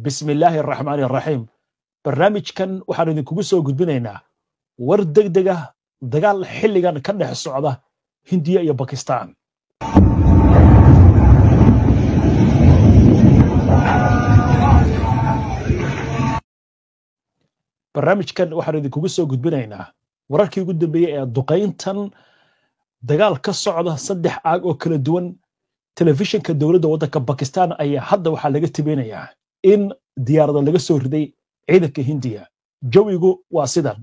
Bismillaahi araxmaani araxiim. Barnaamijkan waxaan idinkugu soo gudbinaynaa war degdeg ah, dagaal xilligan ka dhex socda Hindiya iyo Bakistan. Barnaamijkan waxaan idinkugu soo gudbinaynaa wararkii ugu dambeeyey ee duqayntan, dagaal ka socda 3 aag oo kala duwan. Telefishinka dowladda waddanka Bakistan ayaa hadda waxaa laga tibinayaa in diyaarado laga soo riday ciidanka Hindiya. Jawigu waa sidan.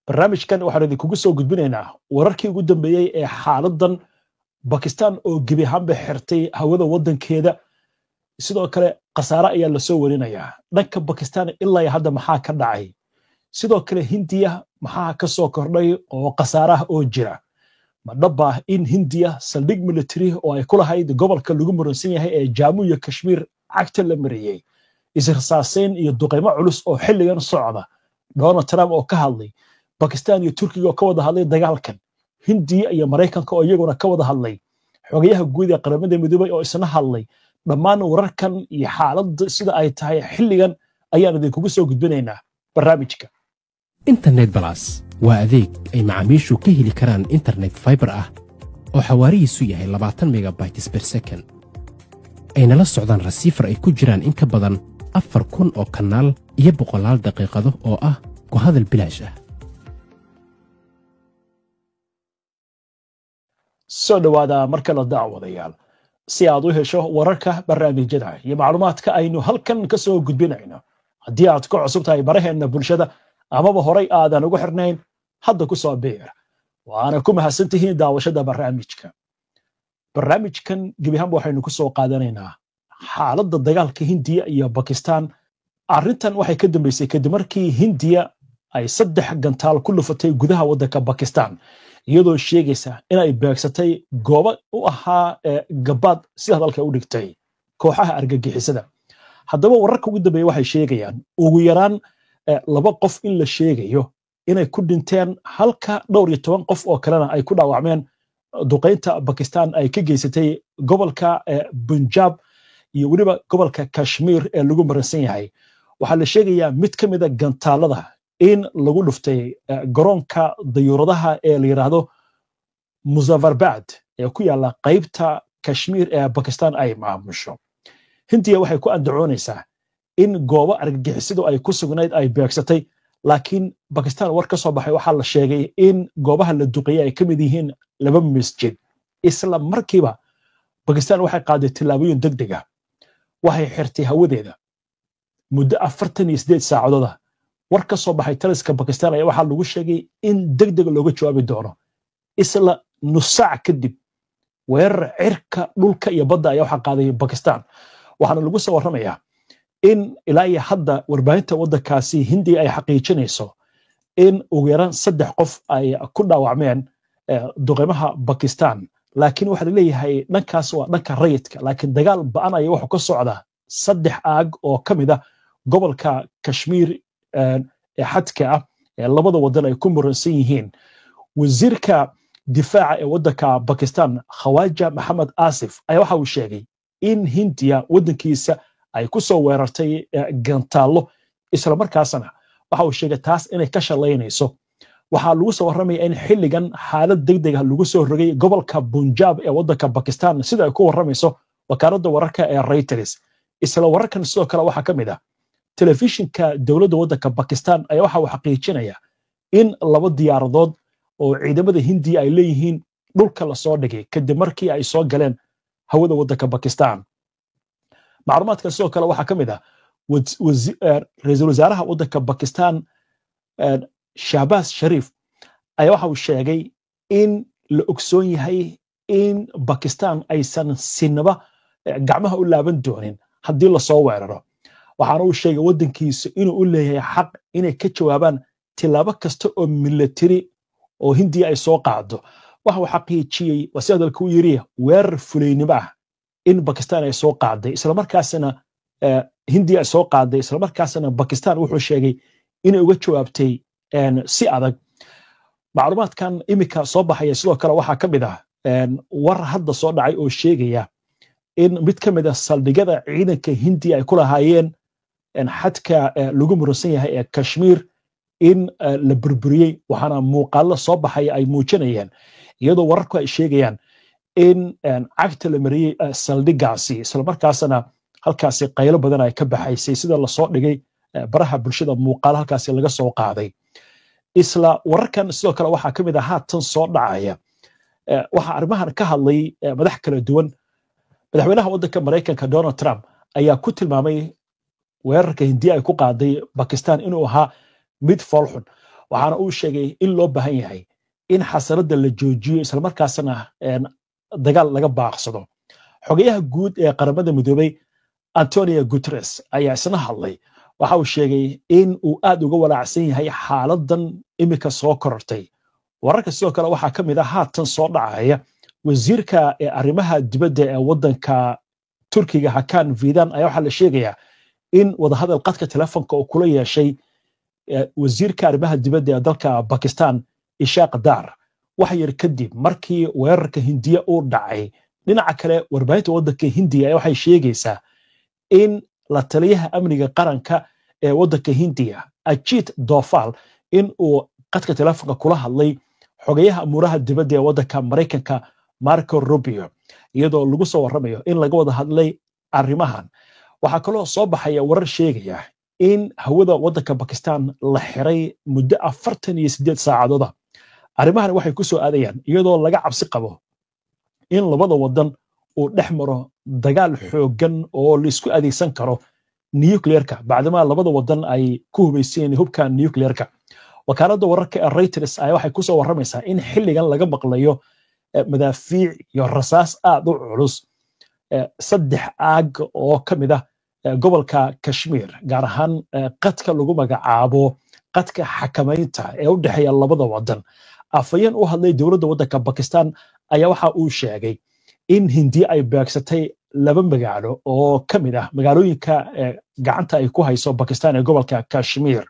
Barnaamijkan waxaan idinkugu soo gudbinaynaa wararkii ugu dambeeyey ee xaaladdan Bakistan oo gebi ahaanba xirtay hawada waddankeeda. Sidoo kale khasaare ayaa lasoo warinayaa dhanka Bakistan. Ilaa iyo hadda maxaa ka dhacay? Sidoo kale Hindiya maxaa ka soo kordhay oo khasaaraha oo jira? Ma dhab ah in Hindiya saldhig military oo ay ku lahayd gobolka lagu muransan yahay ee Jaamu iyo Kashmiir cagta la mariyey? Israsaaseyn iyo duqaymo culus oo xilligan socda, Donald Trump oo ka hadlay, Bakistan iyo Turkiga oo ka wada hadlay dagaalkan, Hindiya iyo Maraykanka oo iyaguna ka wada hadlay, xogayaha guud ee Qaramada Midoobay oo isna hadlay. Dhammaan wararkan iyo xaaladda sida ay tahay xilligan ayaan idinkugu soo gudbinaynaa barnaamijka. Internet Plus waa adeeg ay macaamiishu ka heli karaan internet fiber ah oo xawaarihiisu yahay 20 megabytes per second, ayna la socdaan receiver ay ku jiraan in ka badan 4000 oo kanaal iyo boqolaal daqiiqado oo ah ku hadal bilaash ah. Soo dhowaada marka la daawadayaal. Si aad u hesho wararka, barnaamijyada iyo macluumaadka aynu halkan ka soo gudbinayno, haddii aad ku cusub tahay baraheenna bulshada amaba horay aadan ugu xirnayn, hadda ku soo biir. Waana ku mahadsan tihiin daawashada barnaamijka. Barnaamijkan gebi ahaanba waxaynu ku soo qaadanaynaa xaaladda dagaalka Hindiya iyo Bakistan. Arrintan waxay ka dambeysay kadib markii Hindiya ay 3 gantaal ku lufatay gudaha waddanka Bakistan, iyadoo sheegaysa inay beegsatay goobo u ahaa gabaad, sida hadalka u dhigtay, kooxaha argagixisada. Haddaba wararka ugu dambeeya waxay sheegayaan ugu yaraan 2 qof in la sheegayo inay ku dhinteen, halka dhowr iyo toban qof oo kalena ay ku dhaawacmeen duqaynta Bakistan ay ka geysatay gobolka Punjab iyo weliba gobolka Kashmir ee lagu maransan yahay. Waxaa la sheegayaa mid ka mida gantaalada in lagu dhuftay garoonka dayuuradaha ee la yidhaahdo Muzaffarabad ee ku yaala qaybta Kashmir ee Bakistan ay maamusho. Hindiya waxay ku andacoonaysaa in goobo argagixisadu ay ku sugnayd ay beegsatay, laakiin Bakistan war ka soo baxay waxaa la sheegay in goobaha la duqeeyey ay ka mid yihiin 2 masjid. Isla markiiba Bakistan waxay qaaday tillaabooyin degdeg ah. Waxay xirtay hawadeeda muddo 48 saacadood ah. War ka soo baxay taliska Bakistan ayaa waxaa lagu sheegay in degdeg looga jawaabi doono. Isla nus saac kadib weerar cirka, dhulka iyo badda ayaa waxaa qaaday Bakistan. Waxaana lagu soo warramayaa in ilaa iyo hadda warbaahinta waddankaasi Hindiya ay xaqiijinayso in ugu yaraan 3 qof ay ku dhaawacmeen duqeymaha Bakistan, laakiin waxaa laleeyahay dhankaas waa dhanka rayidka. Laakiin dagaal ba'an ayaa wuxuu ka socdaa 3 aag oo ka mid ah gobolka Kashmiir ee xadka ah ee labada waddan ay ku muransan yihiin. Wasiirka difaaca ee waddanka Bakistan, Khawaja Maxamed Asif, ayaa waxa uu sheegay in Hindiya waddankiisa ay ku soo weerartay gantaallo, isla markaasna waxa uu sheegay taas inay ka shalaynayso. Waxaa lagu soo warramaya in xilligan xaalad degdeg ah lagu soo rogay gobolka Punjab ee waddanka Bakistan, sida ay ku warramayso wakaaladda wararka ee Reuters. Isla wararkan sidoo kale waxaa ka mid ah telefishinka dowladda waddanka Bakistan ayaa waxa uu xaqiijinaya in 2 diyaaradood oo ciidamada Hindiya ay leeyihiin dhulka lasoo dhigay kadib markii ay soo galeen hawada waddanka Bakistan. Macluumaadkan sidoo kale waxaa ka mid ah ra-iisul wasaaraha waddanka Bakistan, Shahbaz Shariif, ayaa waxa uu sheegay in la ogsoon yahay in Bakistan aysan sinaba gacmaha u laaban doonin haddii lasoo weeraro. Waxaana uu sheegay waddankiisa inuu u leeyahay xaq inay ka jawaabaan tilaabo kasta oo military oo Hindiya ay soo qaado. Waxa uu xaqiijiyey, waa si hadalka u yiri, weerar fulaynimo ah in Bakistan ay soo qaaday, islamarkaasina Hindiya ay soo qaaday, islamarkaasina Bakistan wuxuu sheegay inay uga jawaabtay si adag. Macluumaadkan iminka soo baxaya sidoo kale waxaa ka mid ah War hadda soo dhacay oo sheegaya in mid ka mid a saldhigyada ciidanka Hindiya ay ku lahaayeen xadka lagu muransan yahay ee Kashmiir in la burburiyey, waxaana muuqaallo soo baxaya ay muujinayeen, iyadoo wararku ay sheegayaan in cagta la mariyey saldhigaasi, islamarkaasna halkaasi qaylo badan ay ka baxaysay, sida lasoo dhigay baraha bulshada muuqaalo halkaasi laga soo qaaday. Isla wararkan sidoo kale waxaa ka mid ah haatan soo dhacaya, waxaa arrimahan ka hadlay madax kala duwan. Madaxweynaha waddanka Maraykanka Donald Trump ayaa ku tilmaamay weerarka Hindiya ay ku qaaday Bakistan inuu ahaa mid foolxun, waxaana uu sheegay in loo baahan yahay in xasaradda la joojiyo, islamarkaasna dagaal laga baaqsado. Xogayaha guud ee Qaramada Midoobay Antonio Guterres ayaa isna hadlay. Waxa uu sheegay in uu aad uga walaacsan yahay xaaladan imika soo korortay. Wararka sidoo kale waxaa ka mid ah haatan soo dhacaya, wasiirka arrimaha dibadda ee waddanka Turkiga Hakan Fidan ayaa waxaa la sheegayaa in wadahadal qadka telefonka oo kula yeeshay wasiirka arrimaha dibadda ee dalka Bakistan Ishaaq Dar, wax yar kadib markii weerarka Hindiya uu dhacay. Dhinaca kale, warbaahinta waddanka Hindiya ayaa waxay sheegaysaa in la taliyaha amniga qaranka ee waddanka Hindiya Ajit Doval in uu qadka telefonka kula hadlay xogayaha amuuraha dibadda ee waddanka Maraykanka Marco Rubio, iyadoo lagu soo warramayo in laga wada hadlay arrimahan. Waxaa kaloo soo baxaya warar sheegaya in hawada waddanka Bakistan la xiray muddo 48 saacadooda. Arrimahan waxay ku soo aadayaan iyadoo laga cabsi qabo in labada waddan uu dhex maro dagaal xooggan oo laisku adeegsan karo nuclearka, bacdamaa labada waddan ay ku hubayseen hubka nuclearka. Wakaaladda wararka ee Reuters ayaa waxay kusoo warramaysaa in xilligan laga maqlayo madaafiic iyo rasaas aad u culus saddex aag oo ka mid ah gobolka Kashmiir, gaar ahaan qadka lagu magacaabo qadka xakamaynta ee u dhexeeya labada waddan. Afhayeen u hadlay dowladda waddanka Bakistan ayaa waxa uu sheegay in Hindiya ay beegsatay laba magaalo oo ka mid ah magaalooyinka gacanta ay ku hayso Bakistan ee gobolka Kashmiir,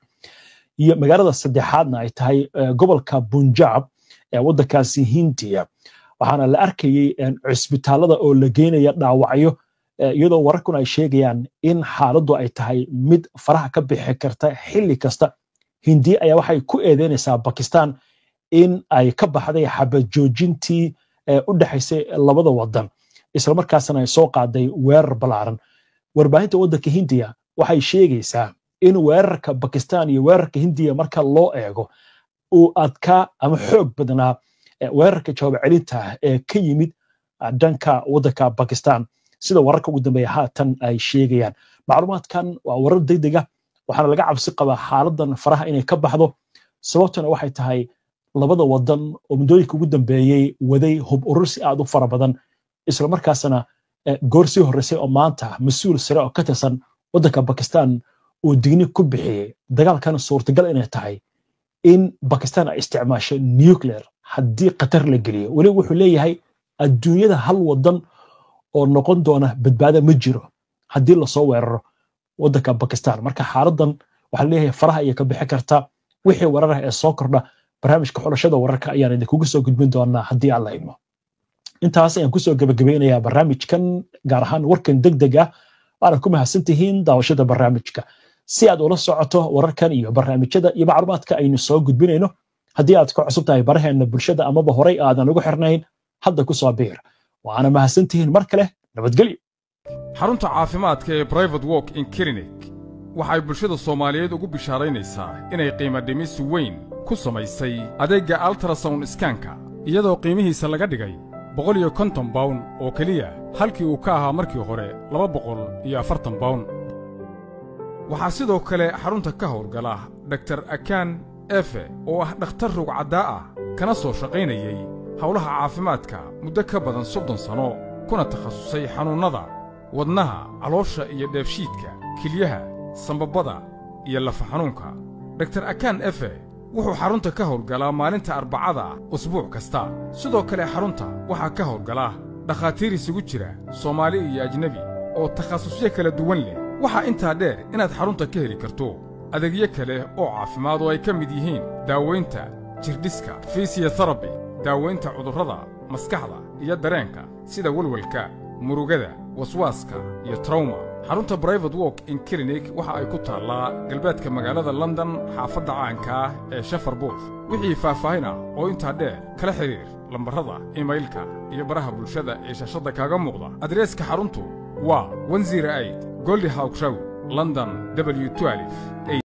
iyo magaalada saddexaadna ay tahay gobolka Bunjab ee waddankaasi Hindiya. Waxaana la arkayey cisbitaalada oo la geynaya dhaawacyo, iyadoo wararkuna ay sheegayaan in xaaladdu ay tahay mid faraha ka bixi karta xilli kasta. Hindiya ayaa waxay ku eedeynaysaa Bakistan in ay ka baxday xabad joojintii u dhexaysay labada wadan, islamarkaasna ay soo qaaday weerar ballaaran. Warbaahinta waddanka Hindiya waxay sheegaysaa in weerarka Bakistan iyo weerarka Hindiya marka loo eego uu adkaa ama xoog badnaa weerarka jawaab celinta ee ka yimid dhanka waddanka Bakistan, sida wararka ugu dambeeya haatan ay sheegayaan. Macluumaadkan waa warar degdeg ah, waxaana laga cabsi qabaa xaaladan faraha inay ka baxdo, sababtuna waxay tahay labada wadan oo muddooyinka ugu dambeeyey waday hub urursi aad u fara badan, islamarkaasna goor sii horreysay oo maanta mas-uul sare oo ka tirsan waddanka Bakistan uu digni ku bixiyey dagaalkan suurtagal inay tahay in Bakistan ay isticmaasho nuclear haddii khatar la geliyo. Weli wuxuu leeyahay adduunyada hal wadan oo noqon doona badbaado ma jiro haddii lasoo weeraro waddanka Bakistan. Marka xaaladan waxaa leeyahay faraha ayay ka bixi kartaa. Wixii warar ah ee soo kordha, barnaamijka xulashada wararka ayaan idinkugu soo gudbin doonaa haddii Alla idmo. Intaas ayaan kusoo gebagabeynayaa barnaamijkan, gaar ahaan warkan degdeg ah. Waana ku mahadsantihiin daawashada barnaamijka. Si aad ula socoto wararkan iyo barnaamijyada iyo macluumaadka aynu soo gudbinayno, haddii aad ku cusub tahay baraheena bulshada amaba horay aadan ugu xirnayn, hadda ku soo biir. Waana mahadsantihiin mar kale. Nabadgelyo. Xarunta caafimaadka ee Private Walk in Clinic waxay bulshada Soomaaliyeed ugu bishaaraynaysaa inay qiimo dhimis weyn ku samaysay adeegga ultrasound scan-ka, iyadoo qiimihiisa laga dhigay £150 oo keliya, halkii uu ka ahaa markii hore £240. Waxaa sidoo kale xarunta ka howlgala Dhaktar Akaan Efe oo ah dhakhtar rugcaddaa ah, kana soo shaqaynayey howlaha caafimaadka muddo ka badan 30 sanno, kuna takhasusay xanuunnada wadnaha, caloosha iyo dheefshiidka, kilyaha, sambabada iyo lafa xanuunka. Dhaktar Akaan Efe wuxuu xarunta ka howlgalaa maalinta Arbacada usbuuc kasta. Sidoo kale xarunta waxaa ka howlgala dhakhaatiir isugu jira Soomaali iyo ajnebi oo takhasusyo kala duwan leh. Waxaa intaa dheer inaad xarunta ka heli karto adeegyo kale oo caafimaad oo ay ka mid yihiin daawaynta jirdhiska, physiotherapy, daawaynta cudurrada Maskaxda iyo dareenka, sida welwelka, murugada, waswaaska iyo trauma. Xarunta Private Walk in Clinic waxa ay ku taallaa galbeedka magaalada London, xaafadda caanka ah ee Shepherd's Bush. Wixii faahfaahin ah oo intaa dheer, kala xidhiir lambarrada, imailka iyo baraha bulshada ee shaashadda kaaga muuqda. Adreeska xaruntu waa 108 Goldhawk Road, London W12.